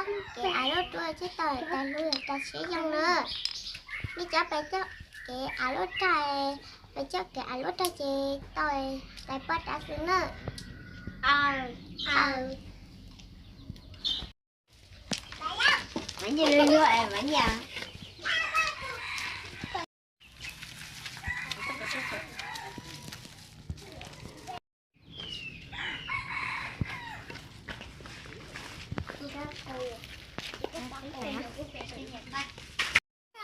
Kev av luaj dub thiaj tau tais hlub tas siab zoo na. Nej cov pais txoj kev av luaj daj, pais txoj kev av luaj daj ces tau tais poj dav xwb na.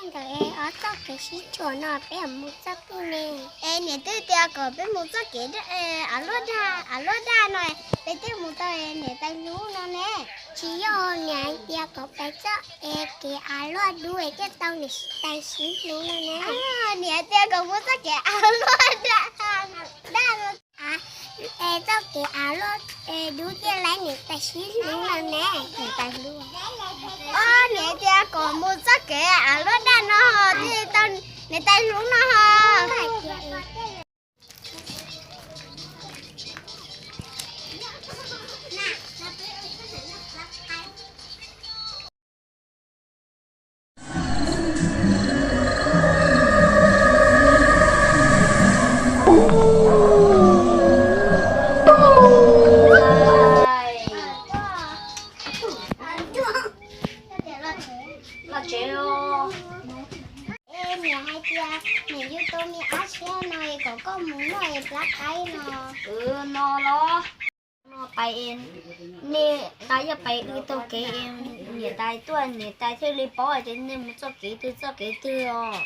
Ntawm ob txoj kev sib tsuam no peb yuav mus txoj twg ne? Es niam twb tias kom peb mus txoj kev av luaj daj, av luaj daj no, peb thiaj mus tau niam tais hlub no ne. Tsis yog, niam hais tias kom pais txoj kev av luaj dub thiaj tau niam tais sib hlub no ne. Niam tias kom mus txoj kev av luaj daj, daj no. Es txoj kev av luaj dub thiaj tau niam tais sib hlub no ne. Niam tais hlub. Niam tias kom mus txoj kev av luaj daj no thiaj tau niam tais hlub no. Los tsev os. Es niam hais tias niam yug tau me ab tsheb no es kom koj mus noj es plab qaib no. No los, no pais, nej tais yog pais wb taug kev, niam tais tuaj niam tais thiaj li paub hais tias nej mus txoj kev twg txoj kev twg os.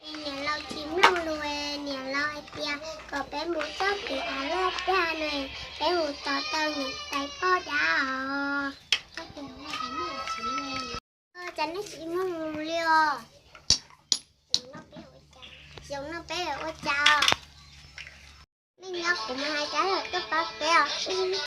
Niam laus tsis mloog lus, niam laus hais tias kom peb mus txoj kev av luaj daj no, peb mus tos tau niam tais poj dab os. Cas nej tsis mloog lus li os? Xyoo no peb ua cas? Nej nyob kuv mus hais cov tuaj pab peb os.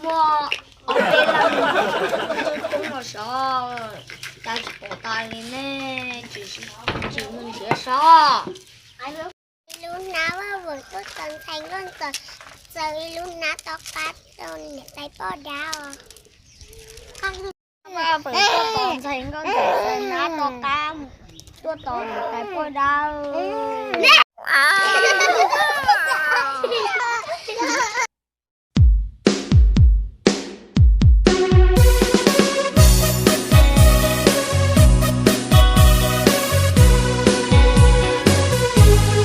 Muaj ob peb leeg coob los sov, cas tsis pom tas li ne, tsis mus nrhiav sov. Ib lub hnab Vaj Vwm tuaj txog ntxhais Nkauj Ntxawm, txawm ib lub hnab tom qab rau niam tais poj dab os. Vaj Vwm tuaj tos ntxhais Nkauj Ntxawm, txawm hnab tom qab tuaj tos niam tais poj dab.